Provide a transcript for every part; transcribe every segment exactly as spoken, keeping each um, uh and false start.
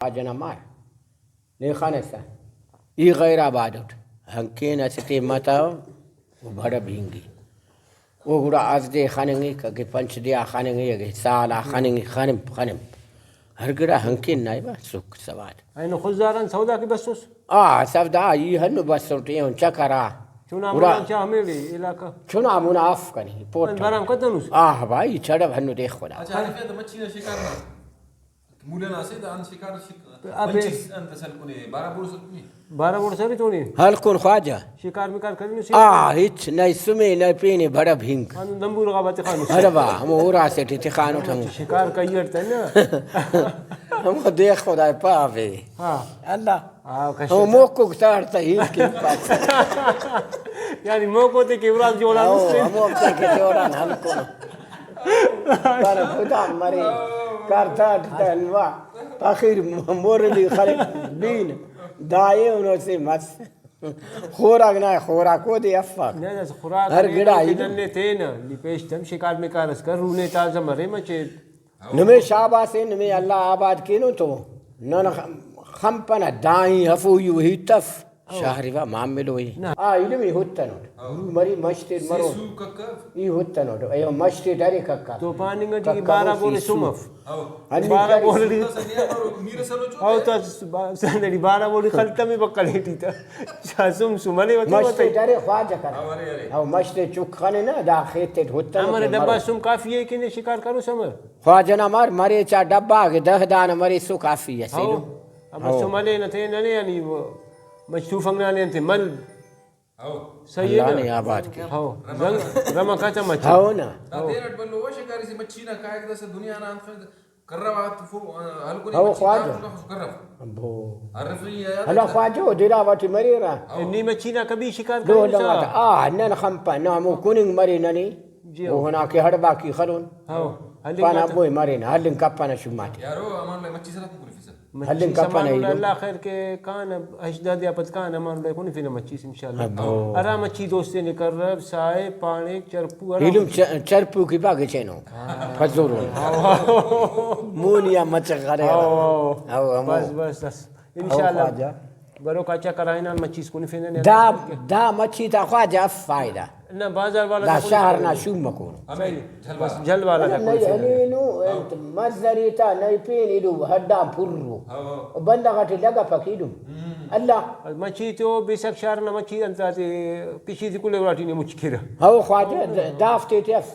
خواجہ نا مار، نے خنسہ، ای غیر آباد اٹ، ہنکین اسہ ٹائم آ تا او بھڑ بھینگی۔ او گڑا از دے خننگک، اگہ پنچ دے آ خننگک، اگہ سال آ خننگک، خنپ، خنپ۔ ہر گڑا ہنکین نا با سک سواد۔ اینو خضدار آن سودا کہ بسوس؟ آ، سودا ای ہنو بسر ٹی ایہن چکر آ۔ چنا گڑا منا چا ہمیڑے علاقہ؟ چنا منا اف کنے، پوٹ۔ برام کتنوس؟ آہ بھائی، چڑو ہنو دیخ خدا۔ اچھا، ہر فیت مچھی نا شکار نا۔ مولنا سے دا ان شکار شک-، ابے۔ پنچیس انت سلکنے، بارہ بوڑ سلکنے۔ بارہ بوڑ سر تو نے۔ ہلکن خواجہ۔ شکار مکار کرینو سے؟ آ، ہچ، نئے سمے، نئے پینے، بھڑ بھینگ۔ ہنو دمبور غا بات خانو۔ ارے واہ، ہمو اورا سے ٹی تخانٹ ہمو۔ شکار کئی اٹ تہ نا۔ ہمو دیخ خدائے پاوے۔ ہاں۔ اللہ۔ ہاں، کشت۔ ہمو موکوک تاڑ تہ ہیت کے پاس۔ یعنی موکو تے کہ اورا جوڑا ہاں، نستے۔ ہمو تے کہ جوڑا ہلکن۔ پر خدا مرے، کر تاٹ تنوا، آخر مورلی خلق بین، دائے انو سے مس۔ خوراک نا، خوراک او دے افاک۔ نہ، نہ، خوراک ہر ہرے گڑا نن کہ ایلو۔ ننے تینا، نی پیش تم شکار مکار اس کر، رونے تازہ مرے مچے۔ نمے شاباس اے، نمے اللہ آباد کینو تو، نن خ-، خمپنہ داہی ہفوئی و ہیت اف۔ شاہ روا ماملو ای۔ نہ۔ آ، ایلم ای ہتنٹ۔ ہاں۔ گرو مری مش تیٹ مرو۔ سیسو ککو۔ ای ہتنٹ۔ ایہن مش تیٹ ارے ککا۔ تو پاننگ ٹی ککا بارہ بول سیسو۔ سم اف۔ ہاؤ۔ ہنی بارہ کری۔ بول ٹی۔ سیسو سنیا مرو، میر سلو چوک ہاؤ ہے۔ تو س-، با-، سندڑی بارہ بول ٹی خلتہ میں بکل ایٹی تا۔ سم سم ارے وتے مش وتے۔ تیٹ ارے خواجہ کر۔ ہاؤ، ارے، ارے۔ ہاؤ، مش تیٹ چک خنے نا، دا خیت تیٹ ہتنٹ امر ڈبہ مرو۔ سم کافی ہے کہ نے شکار کرو سمر۔ خواجہ نا مار مرے چا ڈبہ آ کہ دہ دانہ مریسو کافی اسے ہاؤ۔ ایلو۔ ابا ہاؤ۔ سم ہلینہ تینا نے یعنی مچ توفنگ نا نے انتے مل۔ ہاؤ۔ صحیح ہے اللہ نا؟ نے آباد کے۔ ہاؤ۔ رمہ زنگ-، رمہ کچ مچ۔ ہاؤ نا۔ دا ہاؤ۔ دیر اٹ بھلو ہو شکاری سے مچھی نا کائک داسہ دنیا نا انت خیر کروا تو فو-، ہلکنے ہاؤ مچھی خواجہ۔ نا کرو۔ ابو۔ ہر رفیع یاد ہلا ہے۔ خواجہ دلا واٹی مریرہ۔ ہاؤ۔ نی مچھی نا کبھی شکار دو کرینسا؟ لماتا۔ آ، نن خمپہ، نا مو کننگ مرے ننے۔ جی ہاؤ۔ اوہنا کہ ہڑباکی خلون۔ ہاؤ۔ ہلنگ پانا کپنہ۔ بوئے مرینہ، ہلنگ کپنہ شماتے۔ یارو، امان لائے مچھی سرا کن کنفسہ۔ مچھی ہلنگ کپنہ سامان ایلو۔ اللہ خیر کے کان، ہشت دہ دے آ پد کان امان لائے کنفنہ مچھی سے انشاءاللہ۔ ابو۔ ہرا مچھی دوست نے کرب، سائے، پانڑیک، چرپو، ہرا ایلم مچھی۔ چ-، چرپو کی پا گچینو۔ ہاں۔ پزورو۔ ہاؤ، ہاؤ۔ مونی آ مچ غرے۔ ہاؤ، ہاؤ۔ ہاؤ، ہمو۔ بس، بس، بس۔ انشاءاللہ۔ او خواجہ۔ بروکا چکر آ ہنان مچھی اس کنفنہ نے۔ دا، دا مچھی تا خواجہ اف فائدہ۔ نہ، بازار والا دا تا شار نا کنفنہ۔ شوم مکونو۔ ہمے صحیح۔ جھل والا۔ بس جھل والا تا نئے کنفنہ۔ ہنینو، انت مزہ ارے تا نئے پین ایلو ہڈ آن پرو۔ ہاں، ہاں۔ بندغ اٹی لگپک ایلم۔ ہم۔ اللہ۔ مچھی تو بیسک شار نا مچھی انت آتے پشی تے کل اراٹی نے مچ کیرہ۔ ہو خواجہ، د-، دافتے تے اف۔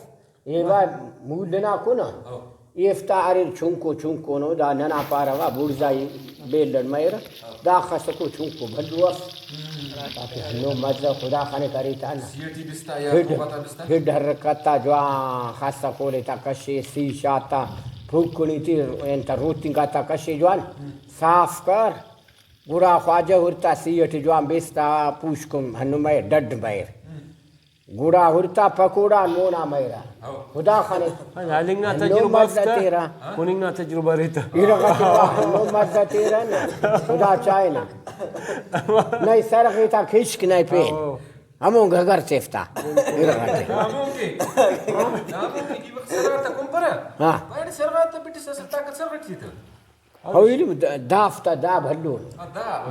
ایوا مول نا کن آ۔ ہو۔ ایفتا اریر چنکو چنکونو، دا ننا پارہ وا بڑزائی بیل اٹ مریرہ۔ ہو۔ دا خسکو چنکو بھلو اف۔ ہم۔ تاکہ ہندن مزہ خدا خنک ارے تا نا۔ سی ٹی بستا یا ہڈ، کوبا تا بستا؟ ہڈ حرکت تا جوان خسک اولے تا کشے، سی شات تا پھوکنی تے انت روتنگا تا کشے جوان۔ ہم۔ صاف کر۔ گڑا خواجہ ہرتا سی ٹی جوان بستا پوشکن ہندن مریر، ڈڈ مریر۔ ہم۔ گڑا ہرتا پکوڑا آن مونا مریرہ۔ ہو۔ خدا خنے۔ ہلنگ نا ہندن تجربہ مزہ اف تہ، تیرہ۔ کننگ نا تجربہ ارے تہ۔ ارغ تے ہندن مزہ تیرہ نا۔ خدا چائے نا۔ نئے سرغ ایتا کشک نئے پین۔ ہو۔ ہمو گگر چیفتا۔ ارغ تے۔ دامون کے۔ دامون کے کی وخت سرغ تا کنپرہ۔ ہاں۔ پائے سرغ تا بٹس اسہ طاقت سرغ ٹی تہ۔ او ایلم دا-، دافتا دا بھلو۔ ہاں، دا۔